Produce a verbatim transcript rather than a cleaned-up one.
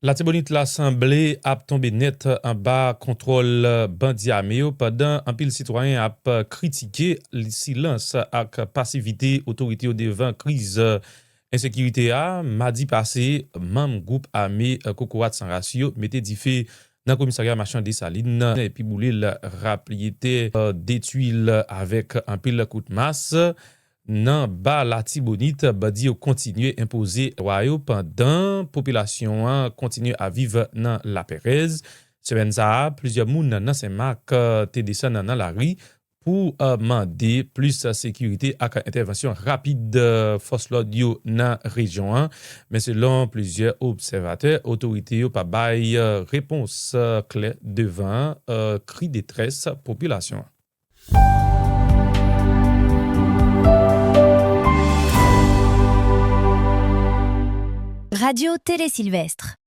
Latibonit la sanble ap tonbe nèt anba kontwòl bandi ame yo, pandan anpil sitwayen ap kritike silans ak pasivite otorite yo devan kriz ensekirite a. Madi pase, manm gwoup ame Kokorat San Ras yo mete dife nan komisarya Machan Desalin epi boule l rapyetè, detwi l avèk anpil kout mas. Nan ba Latibonit, bandi yo kontinye enpoze lwa yo pandan popilasyon an kontinye ap viv nan laperèz. Semèn sa a, plizyè moun nan Senmak, eh, te desann nan lari pou, eh, mande plis sekirite ak entèvansyon rapid, eh, fòs lòd yo nan rejyon an. Men selon plizyè obsèvatè, otorite yo pa bay, eh, repons, eh, klè devan, eh, kri detrès popilasyon an. Radio Télé Sylvestre.